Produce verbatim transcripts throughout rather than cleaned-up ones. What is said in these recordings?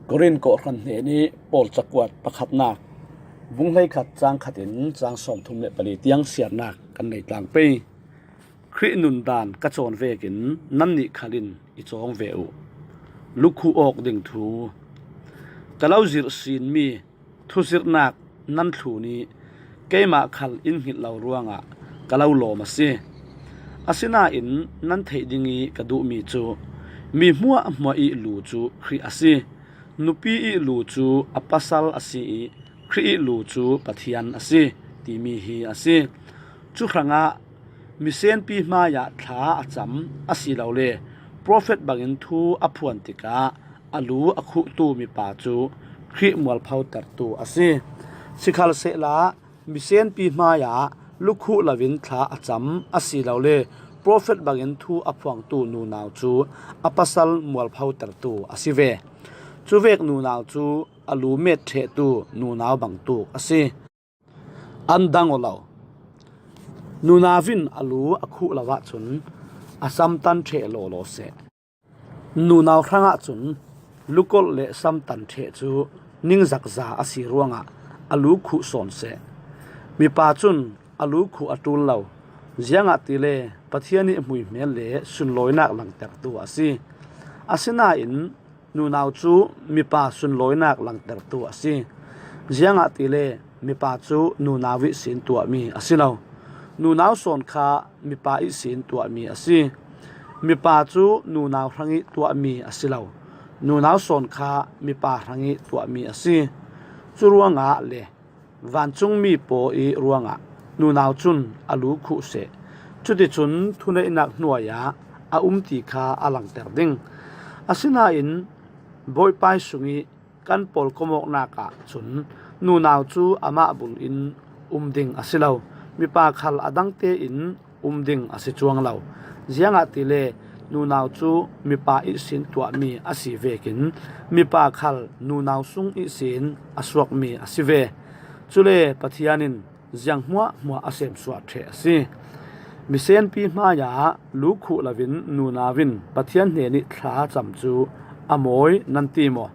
Korin kawhhran hnenih Paul cakuat pakhatnak, vung hleikhat cang khatin cang sawmthum le pali tiang siarnak kan nei tlang pei. Khrih nundan ka cawn vekin nannih khalin i cawng ve uh. Lukhuh awk ding thu. Ka lo zirh sinmi thuzirhnak nan thlun ih keimah khal in hngilh lo ruangah ka lo lawm a si. Asinain nan theih dingih ka duhmi cu mi hmuahhmuah ih lu cu Khrih a si. Nupi ih lu cu a pasal a si ih Khrih ih lu cu Pathian a si, timi hi a si. Cu hrangah misenpi hmaiah thla a cam asilole profet bangin thu a phuan tikah a lu a khuhtu mipa cu Khrih mualphotertu a si. Sikhalsehla misenpi hmaiah lukhuh loin thla a cam asilole profet bangin thu a phuangtu nunau cu a pasal mualphotertu a si ve. Cuvek nunau cu a lu met ṭhehtu nunau bangtuk a si. An dang aw lo. Nunau in a lu a khuh lo ahcun a samtan ṭheh lawlaw seh. Nunau hrangah cun lukolh le samtan ṭheh cu ningzakza a si ruangah a lu khuh sawn seh. Mipa cun a lu khuh a ṭul lo, ziangahtile Pathian ih hmuihmel le sunlawinak langtertu a si. Asinain nunau cu mipa sunlawinak langtertu a si. Ziangahtile mipa cu nunau ihsin tuahmi a si lo. Nunau sawn kha mipa ihsin tuahmi a si. Mipa cu nunau hrangih tuahmi a si lo. Nunau sawn kha mipa hrangih tuahmi a si. Curuangah le vancungmi paw ih ruangah nunau cun a lu khuh seh. Cuticun thuneihnak hnuai ah a um ti kha a langter ding. Asinain Bawipai sungih kan pawlkomawknak ah cun nunau cu amah bul in um ding a si lo. Mipa khal a dang tein um ding a si cuang lo. Ziangahtile nunau cu mipa ihsin tuahmi a si vekin mipa khal nunau sung ihsin a suakmi a si ve. Cule Pathian in ziang hmuahhmuah a semsuah ṭheh a si. Misenpi hmaiah lu khuh loin nunau in Pathian hnenih thla cam cu a mawi nan ti maw?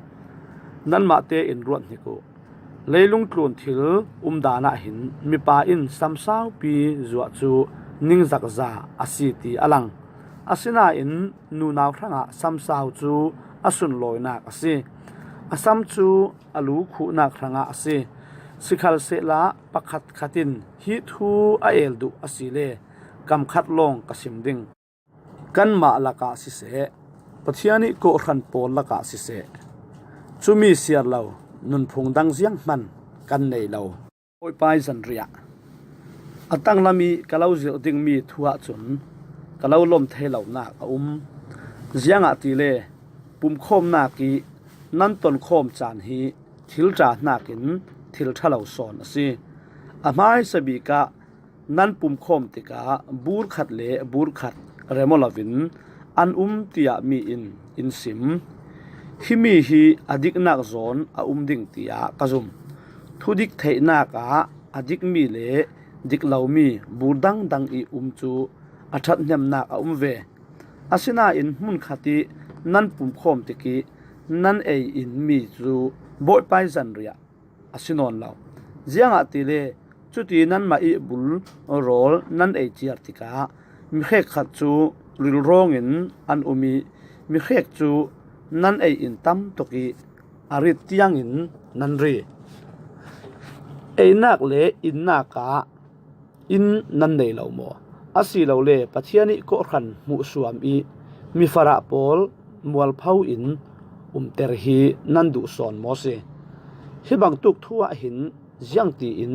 Nanmah tein ruat hnik uh. Leilung tlun thil umdan ah hin mipa in sam saupi zuah cu ningzakza a si ti a lang. Asinain nunau hrangah sam sau cu a sunlawinak a si. A sam cu a lu khuhnak hrangah a si. Sikhalsehla pakhatkhat in hi thu a el duh asile kamkhat lawng ka sim ding. Kanmah lakah siseh, Pathian ih kawhhran pawl lakah siseh, cumi siar lo nunphung dang zianghman kan nei lo. Bawipai zanriah a tanglam ih ka lo zirh dingmi thu ahcun ka lo lawm thei lonak a um. Ziangahtile pumkhawmnak ih nan tonkhawm caan hi thil ṭha hnakin thil ṭha lo sawn a si. A hmaisa bik ah nan pumkhawm tikah burkhat le burkhat rem aw loin an um, tiah mi in in sim. Himi hi a diknak zawn a um ding tiah ka zum. Thudik theihnak ah a dikmi le dik lomi bur dangdang ih um cu a ṭhathnemnak a um ve. Asinain hmunkhat ih nan pumkhawm tikih nan ei inmi cu Bawipai zanriah a si nawn lo. Ziangahtile cuti nanmah ih bul rawl nan ei ciar tikah mi hrekkhat cu rilrawng in an um ih mi hrek cu nan ei in tam tuk ih a rit tiangin nan ri. Einak le innak ah inn nan nei lo maw? Asilole Pathian ih kawhhran hmuhsuam ih mifarah pawl mualpho in umter hi nan duh sawn maw si? Hi bangtuk thu ah hin ziangtiin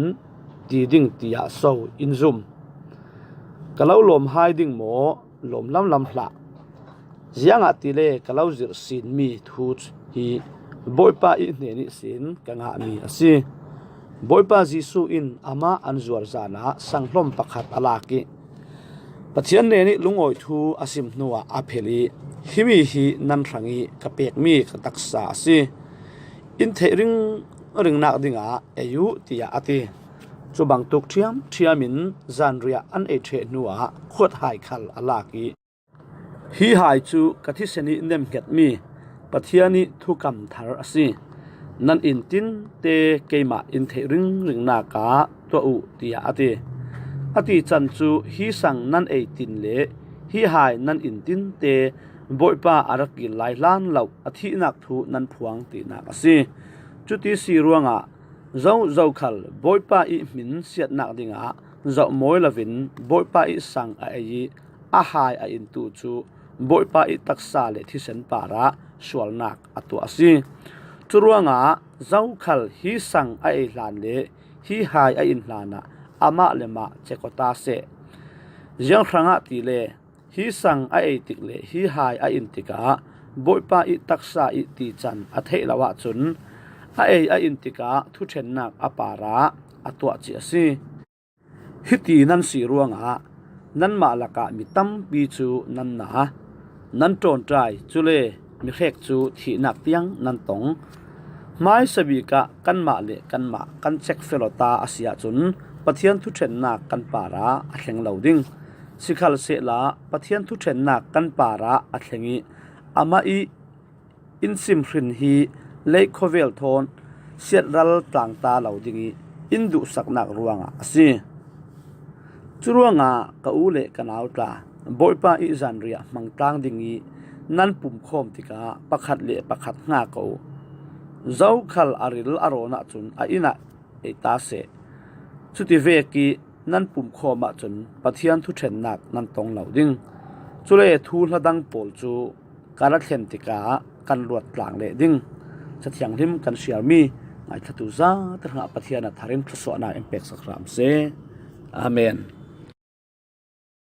ti ding tiah so in zum? Ka lo lawm hai ding maw? Lawm lamlam hlah. Ziangahtile ka lo zirh sinmi thu hi Bawipa ih hnen ihsin ka ngahmi a si. Bawipa Jesuh in amah an zuar zan ah sanghlom pakhat a lak ih Pathian hnenih lungawi thu a sim hnuah a phel ih, "Himi hi nan hrangih ka pekmi ka taksa a si. In theih ringringnak dingah ei uh," tiah a ti. Cu bangtuk ṭhiamṭhiam in zanriah an ei ṭheh hnuah khuat hai khal a lak ih, "Hi hai cu ka thisen ih nemhngetmi Pathian ih thukam thar a si. Nan intinte keimah in theih ringringnak ah tuah uh, tiah a ti. A tican cu, hi sang nan ei tin le hi hai nan intinte Bawipa a rak gil lai hlan lo a thihnak thu nan phuang tinak a si. Cuti si ruangah zozokhal Bawipa ih hmin siatnak dingah zoh mawi loin Bawipa ih sang a ei ih a hai a intu cu Bawipa ih taksa le thisen parah sualnak a tuah a si. Curuangah zokhal hi sang a ei hlan le hi hai a in hlanah amah le mah cek aw ta seh. Ziang hrangah tile hi sang a ei tik le hi hai a in tikah Bawipa ih taksa ih tican a theih lo ahcun a ei a in tikah thuṭhennak a parah a tuah cia a si. Hiti nan si ruangah nanmah lakah mi tampi cu nan na, nan ṭawnṭai, cule mihrek cu thihnak tiang nan tong. Hmaisabik ah kanmah le kanmah kan cek felawta a si ahcun Pathian thuṭhennak kan parah a thleng lo ding. Sikhalsehla Pathian thuṭhennak kan parah a thleng ih amah ih in simhrin hi lei khuavel thawn siatral tlangta lo ding ih in duhsaknak ruangah a si. Curuangah ka u le ka nau tla, Bawipa ih zanriah hmangtlang ding ih nan pumkhawm tikah pakhat le pakhat hngak aw uh. Zokhal a ril a rawn ahcun a inn ah ei ta seh. Cuti vekih nan pumkhawm ahcun Pathian thuṭhennak nan tong lo ding. Cule thuhla dang pawl cu ka ra thlen tikah kan ruat tlang leh ding. Cathianghlim kan siarmi ngaithlatu zate hrangah Pathian a tharin thluasuahnak in peksak hram seh. Amen.